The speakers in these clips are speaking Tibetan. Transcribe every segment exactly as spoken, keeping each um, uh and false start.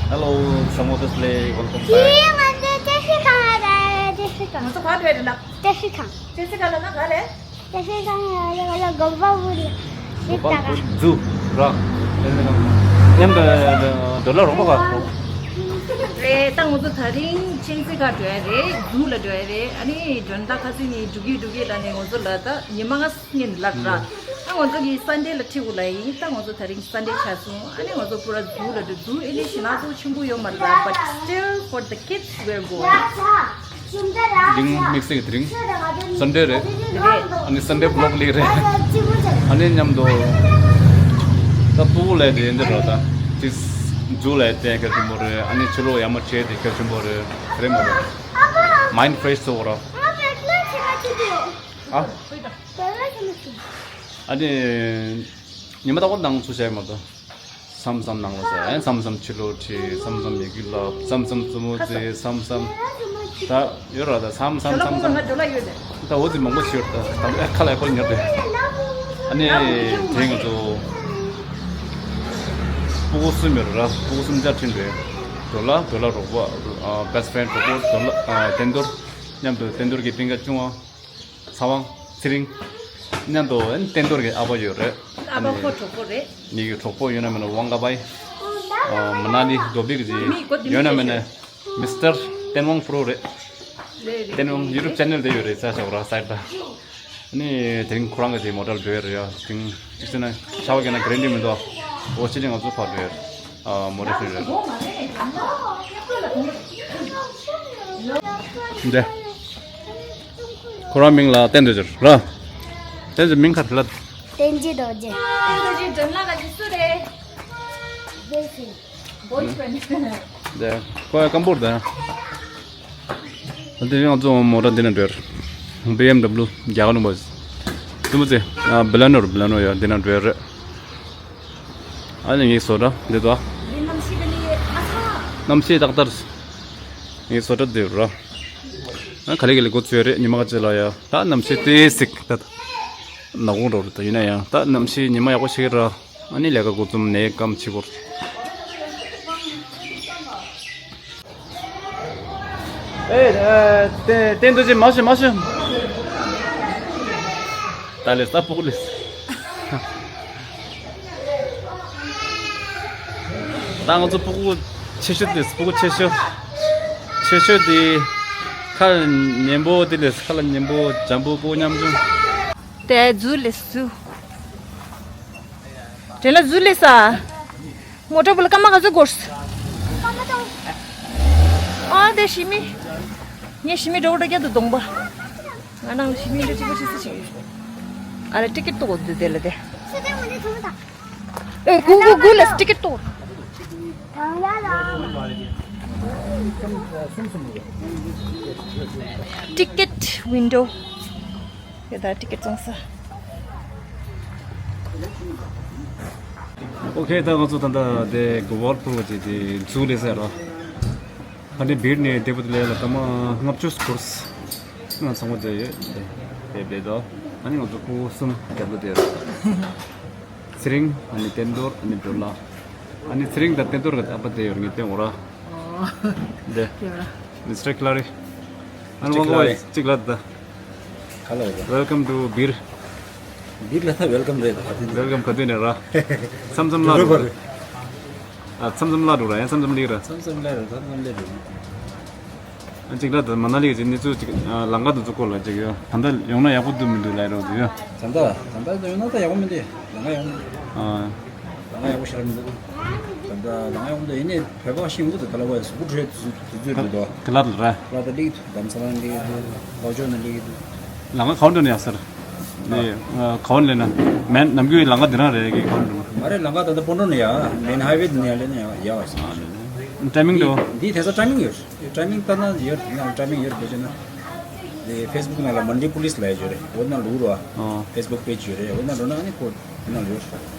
Hello, Sangho display, welcome back. ང་ཚོ་ག་འགྲོ་ཡ་རེད་ལགས། ཏེ་ཤི་ཁང་། ཏེ་ཤི་ཁང་ལ་ན་ག་རེད། ཏེ་ཤི་ཁང་ལ་ལ་གོམ་པ་བུ་རེད། གོམ་པ་བུ་རྫུ་ར། མཉམ་དུ་འདོད་ལ་རོགས་པ་ག་རེད། ད་ང་ཚོ་ད་རིང་ཅིན་ཙི་ག་འགྲོ་ཡ་རེད། ཛུ་ལ་འགྲོ་ཡ་རེད། ཨ་ནི་འགྲོ་ན་ད་ཁ་སང་ནས་འགྲོ་གི་འགྲོ་གི་ལ་ནས་ང་ཚོ་ལ་ད་ཉི་མ་ལྔ་ཉིན་ལགས་ར། ད་ང་ཚོ་གི་སན་ཌེ་ལ་ཁྲིད་དགོས་ལ་ཡིན། ད་ང་ཚོ་ད་རིང་སན་ཌེ་ཆགས་སོང་། ཨ་ནི་ང་ཚོ་པུ་ར་ཛུ་ལ་འགྲོ། ཛུ་ཨེ་ནི་ཞེ་ན་ཚོ་ཆེན་པོ་ཡོད་མ་རེད། But still for the kids we're going. དེ་རིང་དམིགས་བསལ་གྱི་དེ་རིང་སན་ཌེ་རེད། རེད། ཨ་ནི་སན་ཌེ་བི་ལོག་ལེགས་རེད། ཨ་ནི་མཉམ་དུ་ད་སྤུ་གུ་ལས་དེ་འདི་རོ། ད་ཅིག་ཛུ་ལ་བསྟན་གལ་ཆེན་པོ་རེད། ཨ་ནི་ཕྱི་ལོགས་ཡར་མར་བྱེད་དེ་གལ་ཆེན་པོ་རེད། རེད་མ་རེད། མའིན་ཌི་ཕི་རེ་ཤི་བཟོ་དགོས་ར། ཨ། ཨ་ནི་ཉི་མ་ལྟ་བུ་ནང་ཚུད་བྱས་མ་གཏོགས། མཚམས་མཚམས་ནང་ལ་ཟེར། མཚམས་མཚམས་ཕྱི་ལོགས་ཁྲིད། མཚམས་མཚམས་ཡི་གེ་བསླབ། མཚམས་མཚམས་རྩེད་མོ་རྩེ། མཚམས་མཚམས་ད་ཡོད་ར། ད་མཚམས་མཚམས་མཚམས་ད་འོ་ཙི་མང་པོ་ཞིག་ཡོད་ར། ད་ད་འོ་ཙི་མང་པོ་ཞིག་ཡོད་ར། ད་ད་ཁ་ལ་ཡག་པོ་ཉར་ཏེ། ཨ་ནི་དེ་ང་ཚོ་སྤུ་གུ་གསུམ་ཡོད་ར། སྤུ་གུ་གསུམ་ཆ་ཁྲིད་འགྲོ། འགྲོ་ལ་འགྲོ་ལ་རོགས་པ། ཨ། བེ་སི་ཊི་ཕི་རེན་ཌི་རོགས་པ། འགྲོ་ལ། ཨ། བསྟན་རྡོར། མཉམ་དུ་བསྟན་རྡོར་གྱི་སྤུན་ཀྱག་ཆུང་བ། ཚ་བང་། ཚེ་རིང་། མཉམ་དུ་བསྟན་རྡོར་གྱི་ཨ་ཕ་ཡོད་རེད། ཨ་ཕ་ཁོ་གྲོགས་པོ་རེད། ངེད་ཀྱི་གྲོགས་པོ་ཡོད་ན་མེད་ན་ཝང་ཀ་པའི། ཨ། མ་ན་ལི་དོ་བིག་ཅིག་ཡོད་ན་མེད་ན། མི་སི་ཊར་བསྟན་དབང་པོ་རོ་རེད། བསྟན་དབང་ཡུ་ཊུབ་ཆེ་ནལ་དེ་ཡོད་རེད། ས་ཆ་ར་སའིཌ་ད། ཨ་ནི་དེ་རིང་ཁོ་རང་གི་དེ་མོ་ཊ་འགྲོ་ཡ་རེད་ཡ། དེ་རིང་གཅིག་བྱས་ན་ཤ་བ་གན་ན་གྷ་རན་ཊི་མི་འདུག་འོ་ཕྱི་ཉིན་ང་ཚོ་ཕར་འགྲོ་ཡ་རེད། ཨ། མོ་ཊ་ཁྲིད་རེད། འདི། ཁོ་རང་མིང་ལ་བསྟན་རྡོ་རྗེ་ར། བསྟན་རྡོ་རྗེ་མིང་ག་རེ་ལབ། བསྟན་རྡོ་རྗེ། བསྟན་རྡོ་རྗེ་འགྲན་ལ་ག་ཅི་སུ་རེད། བོ་ཡི་ཕྲེན་ཌི། འདི། ཁོ་ཡ་སྐམ་པོ་རེད་ད། འདི་ང་ཚོ་མོ་ཊ་འདི་ན་འགྲོ་ཡ་རེད། བི་ཨེམ་ཌབ་ལུ་རྒྱ་གར་ནང་པ། དེ་མོ་ཚེ། ཨ། བི་ལ་ནོ་རེད། བི་ལ་ནོ་ཡ་འདི་ན་འགྲོ་ཡ་རེད། ཨ་ནི་ངའི་བཟོ་གྲྭ་འདི་དོ། འདི་གནམ་གཤིས་ག་ནི་ཨ་ཚ། གནམ་གཤིས་ཏག་ཏག་རེད། ངའི་བཟོ་གྲྭ་འདི་ར། ཨ། ག་ལེ་ག་ལེ་འགོ་བཙུགས་རེད། ཉི་མ་ག་ཚོད་ལ་ཡ། ད་གནམ་གཤིས་ཏོག་ཙམ་ད་ནག་པོ་འགྲོ་རེད། ད་ཡིན་ན་ཡང་ད་གནམ་གཤིས་ཉི་མ་ཡག་པོ་ཞིག་ར། ཨ་ནི་ལས་ཀ་འགོ་རྩོམ་ནས་སྐམ་ཆེ་བོར། ཨེ། ཨ། བསྟན་རྡོ་རྗེ་མ་ཤི་མ་ཤི། ད་ལས་ས་སྤུ་གུ་ལས། ད་ང་ཚོ་སྤུ་གུ་ཆེ་ཤོས་དེ། སྤུ་གུ་ཆེ་ཤོས། ཆེ་ཤོས་དེ། ཁ་ཉན་པོ་དེ་ལས། ཁ་ལ་ཉན་པོ་འཇམ་པོ་སྤུ་གུ་མཉམ་ཆུང་། དེ་ཛུ་ལས་ཛུ། དེ་ལ་ཛུ་ལས་ས། མོ་ཊ་བུ་ལ་སྐར་མ་ག་ཚོད་འགོར། ཨ་དེ་ཞི་མི། ངས་ཞི་མི་འགྲོ་འགྲོ་རྒྱ་དུ་གདོང་པ། ང་ནང་ལ་ཞི་མི་འདྲ་གཅིག་པ་ཆེ་ས་ཞིག་ཡོད། ཨ་ལ་ཊི་ཀེ་ཊི་ཏོག་འདུག་དེ་ལ་དེ། ཨེ་གུ་གུ་གུ་ལ་ཊི་ཀེ་ཊི་ཏོག་ཊི་ཀེ་ཊི་ཝིན་ཌོ། དེ་ད་ཊི་ཀེ་ཊི་བཙོང་ས། ཨོ་ཁེ། ད་ང་ཚོ་ད་ལྟ་དེ་གོ་ཝར་ཕུར་བ་ཅིག་དེ་ཛུ་ལས་ཟེར་རོ། ཧ་ལས་བིར་ནས་དེ་བུ་དེ་ལས་ལ་སྐར་མ་ལྔ་བཅུ་འགོར། ང་ཚང་མ་དེ་ཡོད་དེ་དེ་དེ་དོ། ཨ་ནི་ང་ཚོ་སྤུ་གུ་གསུམ་རྒྱབ་ལོ་དེ་རོ། ཚེ་རིང་། ཨ་ནི་བསྟན་རྡོར། ཨ་ནི་བདེ་ལ། ཨ་ནི་ཚེ་རིང་དང་བསྟན་རྡོར་གི་ཨ་ཕ་དེ་ཡོད་ངས་བསྟན་འོ་ར། འདི། མི་སི་ཊར་ཁི་ལ་རི། ཨ་ནི་ཝང་ཀ་པའི་ཅིག་ལ་ད། ག་ལ་ཡོད། Welcome to བིར། བིར་ལ་ད་ཝེལ་ཀམ་རེད་ད། ཝེལ་ཀམ་ག་དུས་ནས་ར། མཚམས་མཚམས་ལ་འགྲོ་ར། ཨ། མཚམས་མཚམས་ལ་འགྲོ་ར། ཡང་མཚམས་མཚམས་སླེབས་ར། མཚམས་མཚམས་སླེབས་ར། མཚམས་མཚམས་སླེབས་ར། ཨ། ཅིག་ལ་ད་མ་ན་ལི་གི་གནས་ཚུལ་ཅིག་ལམ་ཁ་དུ་འཛུགས་སྐོར་ལ་ཅིག་ཡོད། ད་ལྟ་ཡོང་ན་ཡག་པོ་འདུག་མི་འདུག་ལབ་རོགས་འདུག་ཡོད། ད་ལྟ་ད་ལྟ་ཡོང་ན་ད་ཡག་པོ་མི་འདུག་ལམ་ཁ་ཡོང་། ཨ། ལམ་ཁ་ཡག་པོ་ཞེ་དྲག་མི་འདུག་ད་ལྟ་ལམ་ཁ་ཡག་པོ་འདུག་ཡིན་ནའི་བོད་པ་ཤིང་འུ་ཚོ་ག་ལ་བ་གཟུགས་པོ་བྲོས་དུས་དུས་ཚོད་འདུག་དོ། ག་ལ་ར། ག་ལ་ད་ལིག་དུ་དམ་ས་ལ་ལིག་དུ་ལོ་ཅོ་ན་ལིག་དུ། ལམ་ཁ་ག་བ་འགྲོ་ནས་ཡག་ས་རེད། ནས་ག་བ་ལེན་ན། མེན་ནམ་རྒྱུན་ལམ་ཁ་འདི་རང་རེད་གི། ག་བ་འགྲོ། མ་རེད། ལམ་ཁ་ད་ལྟ་སྤོ་འགྲོ་ནས་ཡ། མེན་ཧའི་ཝེ་འདི་ནས་ཡ་ལེན་ན་ཡ་ཡ་བ་ཞིག་ཊའི་མིང་འདུག་འདི་དེ་ས་ཊའི་མིང་ཡོད། ཊའི་མིང་ལྟ་ན་ཡོད། ང་ཊའི་མིང་ཡོད་བེད་ཅེ་ན། དེ་ཕེ་སི་བུག་ནང་ལ་མན་ཌི་པུ་ལིས་ལབ་ཡ་ཡོད་རེད། འོ་ན་ལུག་རོ། ཨོ། ཕེ་སི་བུག་པེ་ཇི་ཡོད་རེད། འོ་ན་འགྲོ་ན་ཨ་ནི་ཁོ་འདི་ན་ཡོད།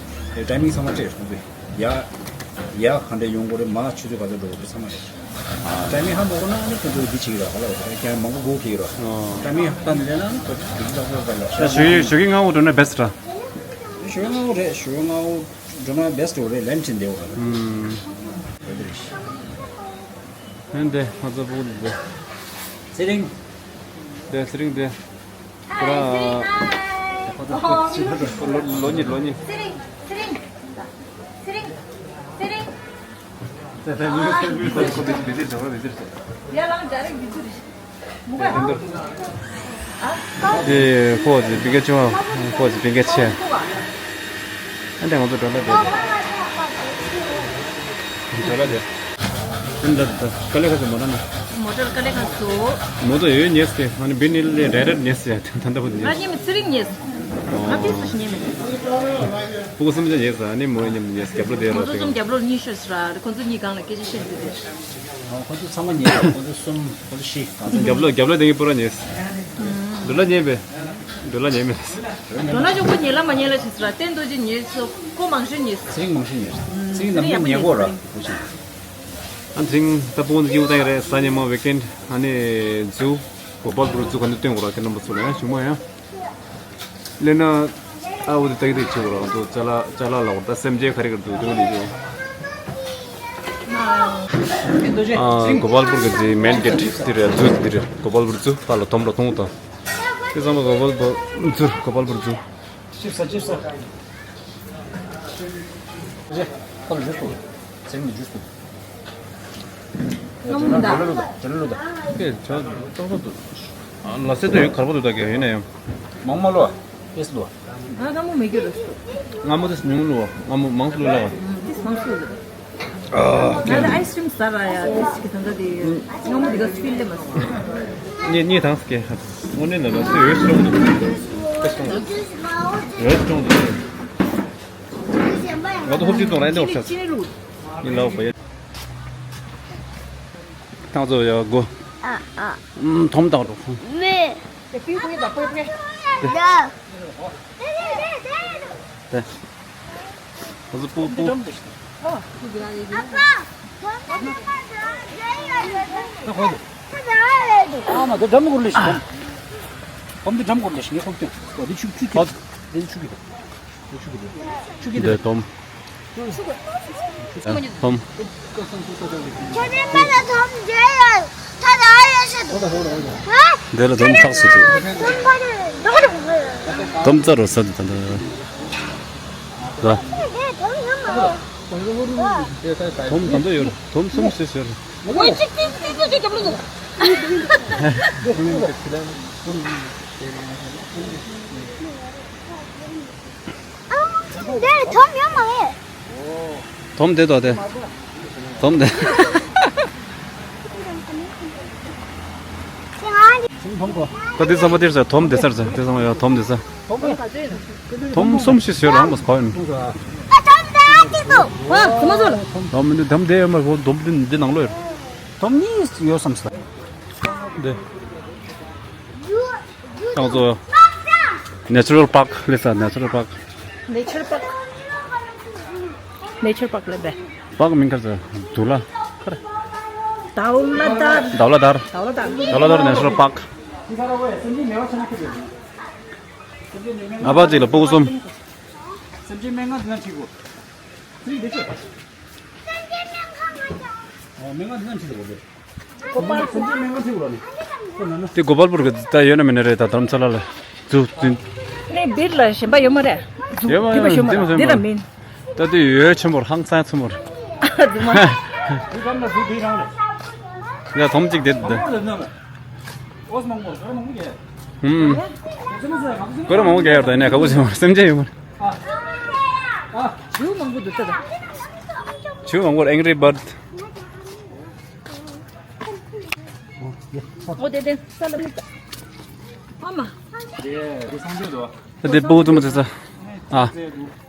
དེ་ཊའི་མིང་ཚང་མ་སྤྲད་ཁོང་ཚོས། ཡ། ཡ་ག་འདྲ་ཡོང་གི་རེད། མ་ཆུ་ཚོད་ག་ཚོད་འགྲོ་གི་རེད། ཚང་མ་རེད། ཨ། ཊའི་མིང་ཧ་མ་གོ་ན་ཨ་ནི་ཁོང་ཚོས་འདི་བྱེད་ཀྱི་རེད། ཧ་ལ་ཁྱེད་མང་པོ་སྒུག་གི་རེད། ཨོ། ཊའི་མིང་ཧ་ལྟ་ནི་རེད་ན་ཨ་ནི་ཁོ་འདི་ལྟ་བུ་ག་ལ་ཞུ་གི་ཞུ་གི་ང་འོ་འགྲོ་ན་བེ་སི་ཊི་ར། ཞུ་གི་ང་འོ་རེད། ཞུ་གི་ང་འོ། འགྲོ་ན་བེ་སི་ཊི་རེད། ལན་ཁྲིན་དེ་འོ་ར། ཨུམ། ལན་དེ་ང་ཚོ་ཕྲུ་གུ་དེ། ཚེ་རིང་། དེ་ཚེ་རིང་དེ། ཁོ་རང་ལོ་ལོ་གཉིས། ལོ་གཉིས། ཚེ་རིང་། ཚེ་རིང་། ཚེ་རིང་། ཚེ་རིང་། ཡ་ལང་འཇའ་རིགས་འདི་ཚོ་རེད། དེ་ཁོ་ཅི་པི་ཀ་ཅུ། ཁོ་ཅི་པི་ཀ་ཆེ། ཨ་འདྲ་ང་ཚོ་འགྲོ་ལ་དེ། འགྲོ་ལ་དེ། ཨ་འདྲ་དེ་དཀའ་ལས་ཁག་ཅིག་མོ་ཊ་ན། མོ་ཊ་དཀའ་ལས་ཁག་སོ། མོ་ཊ་ཡོད་ཉེས་ཏེ། ཨ་ནི་བི་ནི་ལེ་རེ་རེ་ཉེས་ཡ། ད་ལྟ་བུ་ཉེས། ང་ཉེས་མེད། ཚེ་རིང་ཉེས། ང་ཏིས་སུ་ཉེས་མེད། ཕྲུ་གུ་གསུམ་ཆ་ཉེས། ཨ་ནི་མོ་ཉེས་ཉེས། རྒྱབ་ལོ་དེ་ང་ར་ཚོ་དེ། གསུམ་རྒྱབ་ལོ་གཉིས་ཤོས་ར། ཁོ་ཚོ་གཉིས་སྒང་ལ་སྐད་ཆ་བཤད་འདི་དེ། ཨ། ཁོ་ཚོ་ཚང་མ་ཉེས། ཁོ་ཚོ་གསུམ། ཁོ་ཚོ་བཞི། ང་ཚོ་རྒྱབ་ལོ། རྒྱབ་ལོ་དེ་གི་པུ་ར་ཉེས། འགྲོ་ལ་ཉེས་པས། འགྲོ་ལ་ཉེས་མེད། འགྲོ་ན་ཅོག་པོ་ཉེས་ལ་མ་ཉེས་ལ་ཞིག་ཟེར་བ། བསྟན་རྡོ་རྗེ་ཉེས་སོ། ཁོ་མང་ཤོས་ཉེས། ཚེ་རིང་མང་ཤོས་ཉེས། ཚེ་རིང་ནམ་རྒྱུན་ཉེས་གོ་ར། ཨ་ཚེ་རིང་ད་ཕྲུ་གུ་ཚོ་སྐྱིད་པོ་བཏང་ཡོད་རེད། གཟའ་ཉི་མ་ཝིག་ཨེན་ཌི། ཨ་ནི་ཛུ། གོ་པལ་པུར་ཛུ་ག་འདི་སྟོན་དགོས་ར། ཁྱེད་རྣམ་པ་ཚོ་ལ་ཡང་ཞུ་མ་ཡང་། སླེབས་ན་ཨ་འོ་དེ་ཏག་ཏག་བྱེད་དགོས་ར། ང་ཚོ་ཅ་ལག་ཅ་ལག་ལ་འོ་ད་སེམས་ཅན་ག་རེ་ག་རེ་འདུག་དེ་འོ་ལས་བྱེད། ཨ་གོ་པལ་པུར་གི་དེ་མེན་གེ་ཊི་དེ་རེད། ཛུ་དེ་རེད། གོ་པལ་པུར་ཛུ། ད་ལ་དོམ་ལ་ཐོང་དང་། དེ་ཚང་མ་གོ་པལ་པུར་ཛུ། གོ་པལ་པུར་ཛུ། ཅིབ་ས་ཅིབ་ས། རེད། ཁོ་ལ་ཇུས་འདུག་ཚེ་རིང་ལ་ཇུས་འདུག་སྔ་མོ་མི་འདུག་ཇ་ལ་ལུ་ད། ཇ་ལ་ལུ་ད། ཨེ་ཇ་ཏོག་ཏོག་འདུག་ཨ་ལ་སེ་ཏོ་ཡོད། གར་པོ་འདུག་ད་ག་ཡིན་ན་ཡང་། མང་མ་ལོ། ཨེ་སི་ལོ། ང་སྔ་མོ་མི་དགོས་རེད་སུ། སྔ་མོ་དེ་ཉུང་ལོ། སྔ་མོ་མང་སུ་ལོ་ལ། ཨ་དེ་མང་སུ་ལོ། ང་ལ་ཨའི་སི་ཀྲིམ་ཟ་ར་ཡ། དེ་ཅིག་གི་ད་ལྟ་དེ་སྔ་མོ་དེ་ག་སི་ཕིལ་ལེ་མ་སུ། ནི་ནི་དང་སྐད་ཧ། དངོས་གནས་ལ་ལ་སེ་ཡོད་སི་ཀྲོང་འདུག་ཨེ་སི་ཀྲོང་འདུག་ཨེ་སི་ཀྲོང་འདུག་ང་ཚོ་ཧོབ་ཅི་གཏོང་ར་ཨེ་འདྲ་བར་ཆ། ཡིན་ལའོ་བ་ཡ། ཐང་ཚོ་ཡ་གོ། ཨ་ཨ། ཨུམ། དོམ་བཏང་རོགས། མེ། ཡ། དེ། ཨ་ཟུ་པུ་པུ། ཨ་མ་དེ་འགྲམ་སྐོར་ལས་ཤིག་དོམ། དོམ་དེ་འགྲམ་སྐོར་ལས་ཤིག་ངས་ཁོག་སྟོན། དེ་ཆུ་ཆུ་ཁྱེར། དེ་ཆུ་ཁྱེར། ཆུ་ཁྱེར། ཆུ་ཁྱེར། འདི་དོམ། དོམ། ཁྱོད་ནི་ང་ལ་དོམ་འཇལ་ཡོད། ད་ད་ཨ་ཡོད་ཤི་འདུག་འདི་ལ་དོམ་ཐག་སུ་འདུག་དོམ་རྩ་རུ་ས་འདུག་ད་ད། ད། དོམ་ཡོད་མ་རེད། དོམ་གང་འདྲ་ཡོད་རེད། དོམ་གསུམ་བཞི་ཡོད་རེད། འདིར་དོམ་ཡོད་མ་རེད། དོམ་དེ་དོ་དེ། དོམ་དེ། ད་དེ་ཚང་མ་དེར་ཟ། དོམ་དེ་ཟ་ཟ། དེ་ཚང་མ་ཡོད། དོམ་དེ་ཟ། དོམ་གསུམ་ཞིག་ཟོས་རང་མ་ཁོ་ཡིན། དོམ་དེ་ཨ་ཏི་འདུག་ཨ་ཚང་མ་ཟོས་ལ། དོམ་འདི་དོམ་དེ་ཡོད་མ་རེད། དོམ་འདི་འདི་ནང་ལོགས་ཡོད། དོམ་གཉིས་ཡོད་བསམ་ས། འདི། ཏང་ཙོ། Natural Park ལས་ས། Natural Park། Nature Park། Nature Park ལས་པས། པག་མིང་ག་རེ་ཟེར། དུ་ལ། ག་རེ། དའོ་ལ་དར། དའོ་ལ་དར། དའོ་ལ་དར། དའོ་ལ་དར་Natural Park། ཨ་ཕ་གཅིག་ལ་སྤུ་གུ་གསུམ། སེམས་ཅན་སྨན་ཁང་འདི་ན་ཁྲིད་དགོས། ཁྲིད་འདི་ཆོད། ཨོ་སྨན་ཁང་འདི་ན་ཁྲིད་དགོས། དེ་གོ་པལ་པུར་གི་ད་ཡོད་ན་མེད་ན་རེད། ད་དྷ་རམ་ས་ལ་ལ་ཛུ་ཛུ། ནས་བིར་ལ་གཞན་པ་ཡོད་མ་རེད། ཛུ་ཡོད་མ་དེ་མ་ཡོད་ཤོད་མ་རེད། དེ་མ་དེ་ལ་མིན། ད་དེ་ཡོད་ཆེན་པོར་ཧང་སང་ཆེན་པོར། ཛུ་མ། ཡ་དོམ་གཅིག་དེ་དེ། ཧུམ། ཁོ་རང་མང་པོ་རྒྱག་ཡོད་ད་ནས་ག་བུ་ཆེན་པོར་སེམས་ཅན་ཡོད་མ་རེད། ཇུ་མང་པོ་འདུག་ད། ཇུ་མང་པོར་Angry Bird། ཨོ་དེ་དེ་ས་ལ་མི་ད། ཨ་མ། དེ་སྤུ་གུ་བཙུན་མོ་ཚེ་ས། ཨ།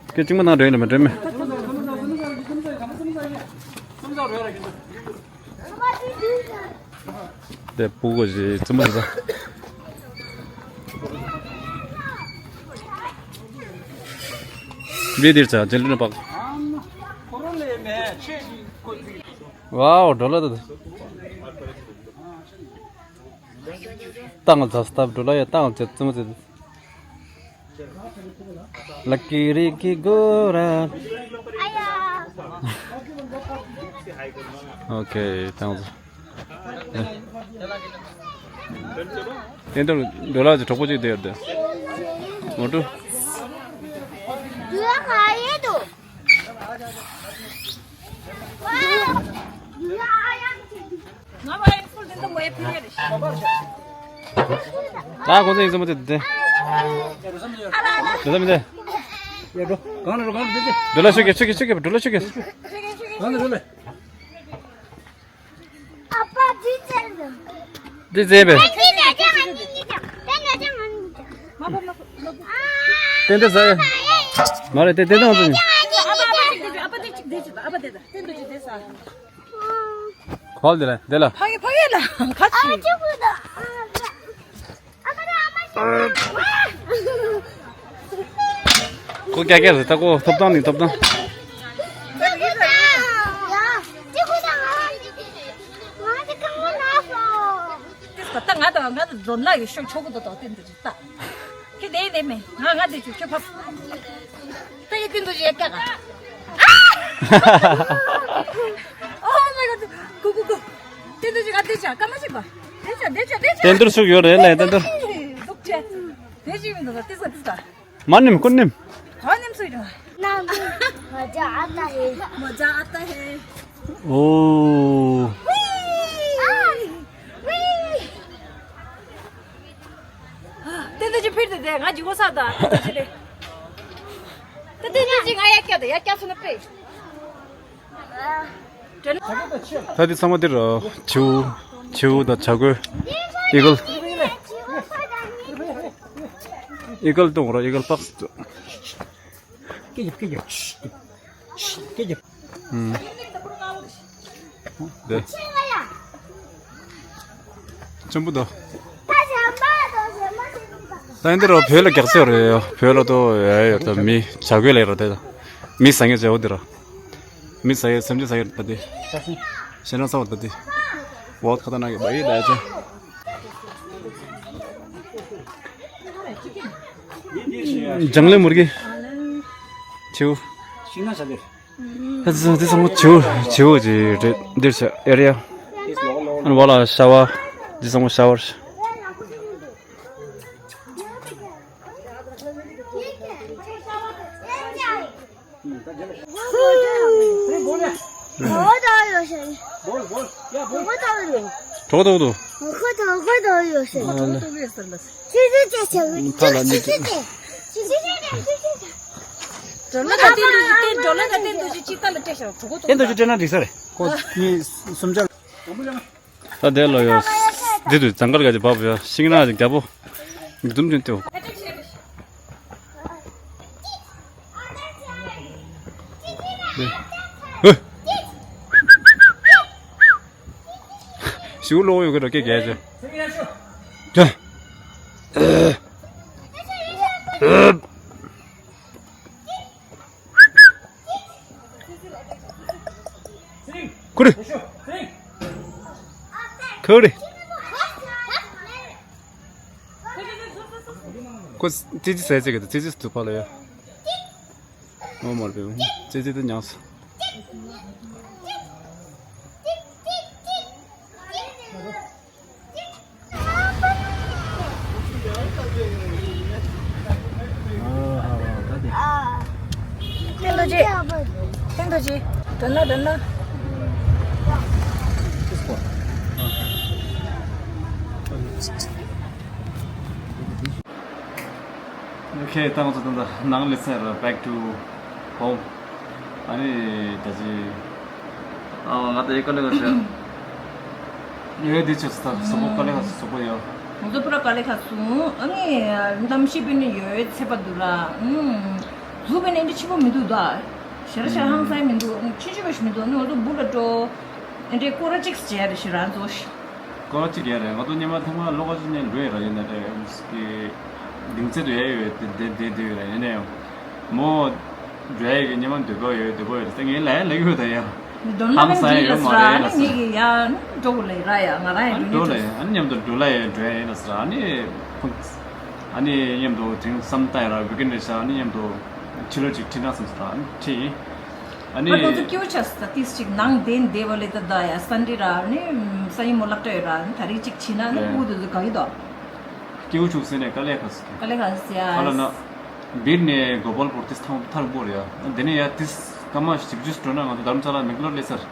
སྐད་ཅིག་མ་ནང་འདྲེན་ལ་མ་འདྲེན་མེ། དེ་སྤུ་གུ་ཞིག་བཙུན་མོ་ཚེ་ས། བི་དིར་ཚ་ཇེ་ལུ་ནི་པག། ཝའོ་འགྲོ་ལ་ད། ཏང་ལ་ཛ་སྟབས་འགྲོ་ལ་ཡ་ཏང་ལ་ཅེ་བཙུན་མོ་ཚེ། ལ་ཀི་རི་ཀི་གོ་ར། ཨ་ཡ། ཨོ་ཁེ། ཐེངས། དེ་འདྲ་འདོད་ལགས་ཀྱི་གྲོགས་པོ་གཅིག་དེ་ཡོད་དེ། མོ་ཊུ། འདོད་ལགས་ག་ཡེ་འདུག་ད་ཁོང་ཚོ་ཡིན་ཙམ་པ་དེ་དེ། འདོད་ལགས་མི་དེ། འདོད་ལགས་ཤུགས་རྒྱབ་ཤུགས་རྒྱབ་ཤུགས་རྒྱབ། འདོད་ལགས་ཤུགས་རྒྱབ། ཨ་ཕ་འདི་བཙལ་འདུག་འདི་བཙལ་བས། ཨ་ཕ་འདི་ད་ཅང་ང་གཉིས་ཀྱང་ད་ན་ཅང་ང་གཉིས་ཀྱང་། ཏན་ཏན་ཟ་ཡ། མ་རེད་དེ་དེ་དང་དུ། ཨ་ཕ་འདི་ཅིག་འདི་ཅིག་ཨ་ཕ་འདི་ཅིག་འདི་ཅིག་ཨ་ཕ་འདི་ད་ཏན་ཏན་ཅིག་འདི་ཟ། གོ་ལ་འདི་ལ་འདི་ལ། ཕ་གི་ཕ་གི་ལ་ཁ་ཅིག་ཨ་ཅུ་ཀུ་ད། ཁོ་ཀྱ་ཀྱ་རེད་ད། ཁོ་ཐོབ་ཐང་ནི་ཐོབ་ཐང་། ད་ང་དང་ང་དང་འགྲོ་ན་ཡོད་ཤོག་ཆོག་གི་འདུག་ད་བསྟན་འདུག་ཅིག་ད། ཁྱེད་དེ་ནས་མེད་ང་ང་དེ་ཆུ་ཁྱོད་ཕབ། ད་ཡི་བསྟན་འདུག་ཅིག་ཡ་ཀྱ་ག། Oh my god. ཀུ་ཀུ་ཀུ། བསྟན་འདུག་ཅིག་ག་བསྟན་ཅག་སྐར་མ་ཞིག་པ། བསྟན་ཅག་བསྟན་ཅག་བསྟན་ཅག་བསྟན་འདུག་ཤུགས་ཡོད་རེད་ལས་བསྟན་འདུག་འདུག་ཅེ། དེ་ཞིག་མི་འདུག་ད་ཏི་ས་ཏི་ས། མ་ནིམ་ཀུན་ནིམ། ག་ནིམ་སུ་ཡོད། ན་མོ་ཛ་ཨ་ཏ་ཧེ། མོ་ཛ་ཨ་ཏ་ཧེ། ཨོ། ཏན་ཏན་ཅི་ཕིར་ཏེ་ཏེ་ང་ཇི་གོ་ས་ད་ཏན་ཏན་ཅི་ལེ། ཏན་ཏན་ཅི་ང་ཡ་ཀྱ་ད་ཡ་ཀྱ་སུ་ན་པེ། ད་འདི་ཚང་མ་འདིར་བྱིའུ་བྱིའུ་དང་བྱ་རྒོད། ཨི་གལ། ཨི་གལ་གཏོང་ར་ཨི་གལ་པགས། སྐད་རྒྱབ་སྐད་རྒྱབ། སྐད་རྒྱབ། ཨུམ། འདི། ཆེན་པོ་དོ། ད་འདི་རུ་བོད་ལ་རྒྱག་ཚད་རེད་ཡོ། བོད་ལ་དོ་ཡ་ཡོ་ད་མི་བྱ་རྒོད་ལ་ཡོད་ར་དེ་ད། མི་ཟ་ངེ་བྱའོ་འདི་ར། མི་ཟ་ཡོད་སེམས་ཅན་ཟ་ཡོད་ད་དེ། ཞེ་ན་ས་བ་ད་དེ། བོད་ཁ་ད་ན་གི་བ་ཡི་ད་ཡ་ཅན། ལྗང་ལེ་མུར་གི། བྱིའུ། ཤིང་ན་ས་དེར། ཧ་ཙི་འདི་ཚང་མ་བྱིའུ་བྱིའུ་ཅིག་རེད། འདིར་ཆ་ཨེ་རི་ཡ། ཨན་བ་ལ་ཤ་བ། འདི་ཚང་མ་ཤ་བར། གྲོགས་ཏོག་ཏོ། ཨ་ལེ། ཐ་ལ་ནི། འགྲོ་ལ་ད་བསྟན་འདུག་ཅིག་བསྟན་འགྲོ་ལ་ད་བསྟན་འདུག་ཅིག་ཅིག་ད་ལ་སྤྲད་ཤོག་གྲོགས་ཏོག་ཏོ། བསྟན་འདུག་ཅིག་སྤྲད་ན་འགྲིག་ས་རེད། ཁོ་གཉིས་སུམ་ཆ། ད་དེ་ལ་ཡོ། འདི་དུ་ཛང་གར་ག་ཅིག་བབ་ཡོ། ཤིང་ནགས་ཅིག་རྒྱ་པོ། འཛུམ་ཅན་ཏེའོ། ཞིའུ་ལོག་ཡོད་གི་རོ་སྐད་རྒྱག་ཅེ། ཅེ། ཁུ་རེ། ཁུ་རེ། ཁོ་ཙི་ཙི་ཟས་ཙི་གི་ཙི་ཙི་སུ་ཕ་ལ་ཡ། ངོ་མར་པེ་ཙི་ཙི་དུ་ཉགས། ཏན་ཏོ་ཅི། ཏན་ཏོ་ཅི། དོན་ལ་དོན་ལ། ཨོ་ཁེ། ད་ང་ཚོ་ད་ལྟ་ནང་སླེབས་ཚར། Back to home. ཨ་ནི་ད་ཅི། ཨ་ང་ད་ཡི་དཀའ་ལས་ཁག་བྱས། ཡོད་འདི་ཆོས་ད་སོག་པོ་དཀའ་ལས་ཁག་སོག་པོ་ཡོད། ང་ཚོ་པུ་ར་དཀའ་ལས་ཁག་སོང་། ཨ་ནི་གནམ་གཤིས་དཔེ་ནི་ཡོད་ཚད་པ་འདུག་ར། ཨུམ། གཟུགས་དཔེ་ནི་འདི་ཆེན་པོ་མི་འདུག་ད། ཞེ་དྲག་ཞེ་དྲག་ཧང་སང་མི་འདུག་ཆུང་ཆུང་བ་ཞིག་མི་འདུག་ཨ་ནི་ང་ཚོ་སྦུག་ལ་འགྲོ། འདི་འདྲའི་སྐོར་ར་གཅིག་བྱས་རེ་ཞིག་རང་ཚོ་ཞིག་སྐོར་གཅིག་ཡ་རེད། ང་ཚོ་སྔོན་མ་ཐེངས་མ་ལོ་ཁ་ཅིག་ནས་འགྲོ་ཡ་ར། ཡིན་ན་རེད་ཀྱི་གདིང་ཚད་དུ་ཡ་ཡོད་དེ་དེ་དེ་དེ་ཡོད་ར། ཡིན་ན་ཡང་མོ་འགྲོ་ཡ་གི་སྔོན་མ་འདོད་པ་ཡོད། འདོད་པ་ཡོད་རེད་ད། ངས་ལ་ཡ་ལ་ཡོད་ད་ཡ། ཧང་སང་ཡ་ཡོད་མ་རེད་ལ་ཟེར། ངས་ཀྱི་ཡ་འགྲོ་དགོས་ལ་ཡ་ར་ཡ། ང་རང་ཡ་འགྲོ་ངེས་འགྲོ་ལ་ཡ། ཨ་ནི་མཉམ་དུ་འགྲོ་ལ་ཡ་འགྲོ་ཡ་ཡིན་ལ་ཟེར། ཨ་ནི་ཨ་ནི་མཉམ་དུ་དེང་བསམ་ལྟ་ཡ་ར། ཝི་ཀེན་རེད་ཤག་ཨ་ནི་མཉམ་དུ། ཕྱི་ལོགས་ཅིག་ཁྲིད་ན་བསམ་སོང་། ཨ་ནི་ཁྲིད་ཡིན། ཨ་ནི། ཨ་ཁོ་ཚོ་སྐྱིད་པོ་ཆགས་སོང་། ད་ཏིས་ཅིག་ནང་བསྡད་བསྡད་པ་ལས་ད་ད་ཡ་སན་ཌེ་ར་ནི་སང་ཉིན་མོ་སློབ་གྲྭ་ཡོད་ར་ནི་ད་རེས་ཅིག་ཕྱིན་ན་ནི་ཨེ། ཕྲུ་གུ་དེ་ཚོ་དགའ་གི་འདུག་སྐྱིད་པོ་བྱུང་ཟེར་ནས་དཀའ་ལས་ཁག་སོང་། དཀའ་ལས་ཁག་སོང་ཡ། ཨ་ལ་ན། སྦིར་ནས་གོ་པལ་པུར་ཏིས་ཐང་ཐར་པོ་རེད་ཡ། དེ་ནས་ཡ་ཏིས་སྐར་མ་བཞི་བཅུ་འགྲོ་ན་ང་ཚོ་དྷ་རམ་ས་ལ་མེག་ལོར་སླེབས་ཚར།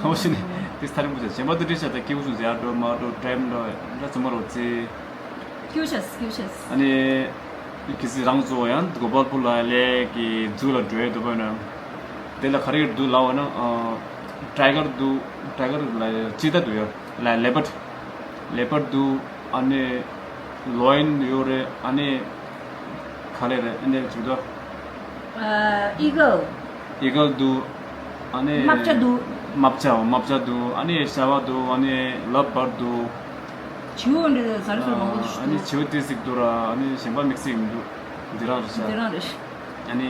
ཨོ་ཤི་ནི་ཏིས་ཐར་པོ་ཆ་གཞན་པ་དུ་དྲིས་ཆ་ད་སྐྱིད་པོ་བྱུང་ཟེར་ཡ་འགྲོ་མ་འགྲོ་ཊེམ་འགྲོ་ཡ་ཚོ་མ་རོ་ཚེ། སྐྱིད་པོ་ཆགས་སོང་། སྐྱིད་པོ་ཆགས་སོང་། ཨ་ནི། གི་སི་རང་ཚོ་ཡང་གོ་པལ་པུར་ལ་ལས་ཀྱི་ཛུ་ལ་འགྲོ་ཡ་འདུག་པ་ན། དེ་ལ་ག་རེ་འདུག་ལབ་པ་ན། ཊའི་གར་འདུག་ཊའི་གར་ལ་ཅི་ད་འདུག་ཡ། ལ་ལེ་པར་ཌི། ལེ་པར་ཌི་འདུག་ཨ་ནི། ལོ་ཡན་ཡོད་རེད། ཨ་ནི། ག་རེ་རེད། ཨ་ནི་ཅིག་འདུག་ཨི་གལ། ཨི་གལ་འདུག་ཨ་ནི། རྨ་བྱ་འདུག་རྨ་བྱ་འོ་རྨ་བྱ་འདུག་ཨ་ནི་ཤ་བ་འདུག་ཨ་ནི་ལབ་བར་འདུག་བྱིའུ་འདི་ཟ་རི་སོ་མང་པོ་ཞིག་ཨ་ནི་འདུག་བྱིའུ་ཏི་ཟིག་འདུག་ར། ཨ་ནི་གཞན་པ་དམིགས་བསལ་མི་འདུག་འདི་རང་རེད་ཤག་འདི་རང་རེད། ཨ་ནི།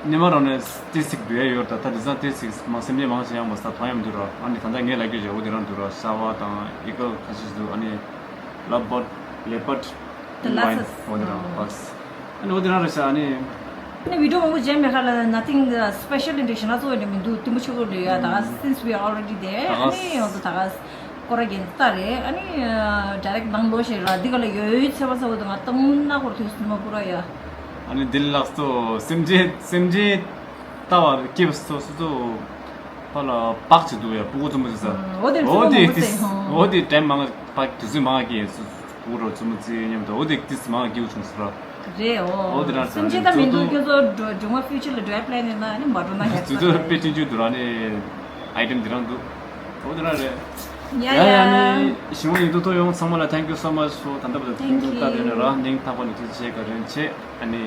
སྔོན་མ་རང་ནས་ཏི་ཟིག་འདུག་ཡ་ཡོད་ད། ད་དེང་སང་ཏི་ཟིག་མང་སེམས་ཅན་མང་ཆེ་ཡང་མ་ཟ་མཐོང་ཡ་མི་འདུག་ར། ཨ་ནི་ད་ལྟ་ངས་ལབ་རྒྱུ་བྱ་བོ་འདི་རང་འདུག་ར། ཤ་བ་དང་ཨི་གལ་ཁ་ཤས་འདུག་ཨ་ནི། ལབ་བར་ཌི། ལེ་པར་ཌི། ལ་སི་འོ་འདི་རང་བ་སི། ཨ་ནི་འོ་དེ་རང་རེད་ཤག་ཨ་ནི། ཨ་ནི་བི་ཌི་ཡོ་མང་པོ་མཇལ་མེད་ཁ་ལ་ནི་ཐིང་སི་པེ་ཤལ་འདྲ་ཞིག་སྣ་ཚོགས་འདྲ་མི་འདུག་དེ་མོ་ཆེ་གོ་འདྲ་ཡོད་ད། Since we are already there ཨ་ནི་ཡོང་དུ་ད་ག་སྐོར་ར་རྒྱན་ད་རེད། ཨ་ནི་ཌའི་རེག་ནང་ལོགས་ཤིག་ར་འདི་ག་ལ་ཡོད་ཡོད་ཚེ་བ་ཚ་བོ་དུ་ང་ཏང་ན་སྐོར་དུས་སུ་མ་པུ་ར་ཡ། ཨ་ནི་འདི་ལ་སོ་སེམས་ཅན་སེམས་ཅན་ལྟ་བ་སྐྱེས་སོ་སོ་སོ་ཕ་ལ་པགས་ཅིག་འདུག་ཡ། ཕྲུ་གུ་ཙུམ་པ་ཟེར་ས། འོ་དེ་འོ་དེ་ཙུམ་པ་ཏིས་མོ་ཟེར་ཧོ། འོ་དེ་ཊེམ་མང་པ་དུས་ཚོད་མང་གི་སུ་བུ་རོ་ཙུམ་པ་ཙི་མཉམ་དུ་འོ་དེ་ཏིས་མང་གི་བྱུང་ཟེར་ར། རེད་འོ། འོ་དེ་རང་སེམས་ཅན་ད་མི་འདུག་ཁྱོད་ཚོ་འགྲོ་འབྱུང་བ་ཕིའུ་ཅར་ལ་འགྲོ་ཡ་པི་ལན་ཡིན་ན་ནི་མ་འགྲོ་ན་ཡག་དུས་ཚོད་དཔེ་ཆུང་ཆུང་འདུག་ར་ནི། ཨའི་ཊེམ་འདི་རང་འདུག་འོ་དེ་རང་རེད། ཡ་ཡ། ཡ་ཡ་ནི་ཞི་མོ་ཡིན་དུ་ཐོ་ཡོང་ཚང་མ་ལ་thank you so much for ད་ལྟ་བར་དུ་ཐུགས་ཐུགས་ལྟ་དེ་ནས་ར་སྙིང་ཐག་པ་ནས་ཐུགས་རྗེ་ཆེ་ག་རེ་ཆེ། ཨ་ནི།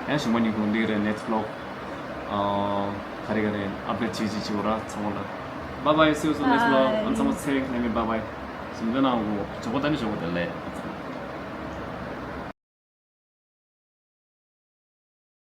ཡང་ཞི་མོ་ཉིན་གུང་འདི་རེད་next vlog ཨ་ག་རེ་ག་རེ་ཨབ་ཌེཊ་བྱེད་ཅིག་བྱེད་འོ་ར་ཚང་མ་ལ། Bye bye, see you soon, next vlog. ཨ་ཚང་མ་ཚེ་རིང་ལྷན་མི་bye bye. ཞིམ་འདོད་ན་འོ་ཇོ་གོ་ད་ནི་ཇོ་གོ་དེ་ལས།